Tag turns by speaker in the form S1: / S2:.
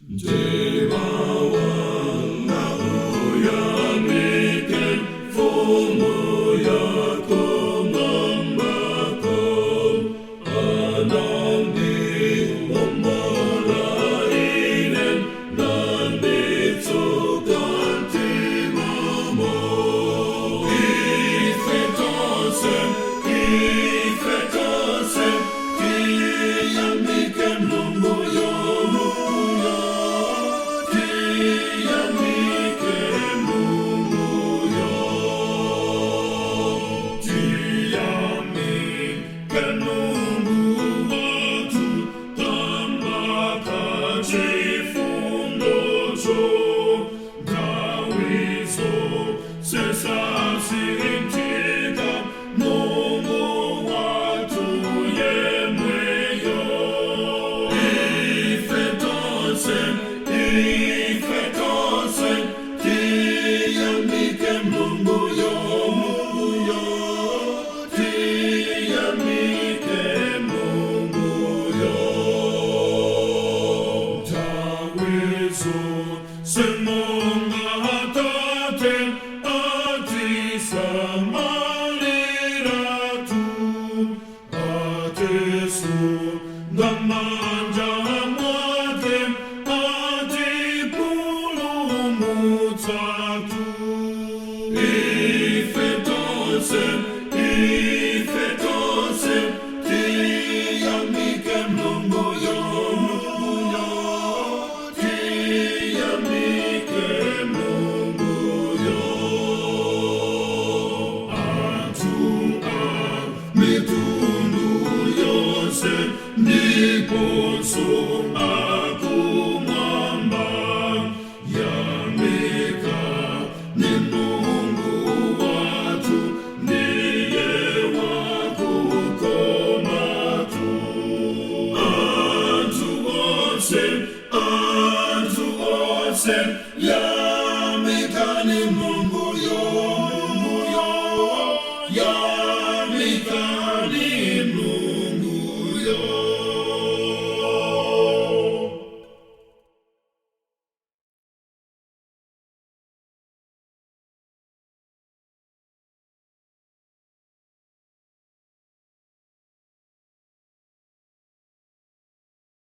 S1: Mtima wanga uyamike mfumu yakumwambako, anandiwombola ine nanditsuka mtimamo. Ife tonse, ife tonse, tiyamike Mulungu yo, tiyamike Mulungu yo. Tiyamike Mulungu wathu kamba kachifundocho, nthawi zonse sasinthika Mulungu wathu yemweyo. Ife tonse, ife tonse, tiyamike Mulungu yo, tiyamike Mulungu yo. Nthawi zonse monga Atate atisamaliratu, atisunga m'manja mwake, atipulumutsatu. Ife tonse, ife tonse, tiyamike Mulungu yo, tiyamike Mulungu yo. Anthu a mitundu yonse ndiponso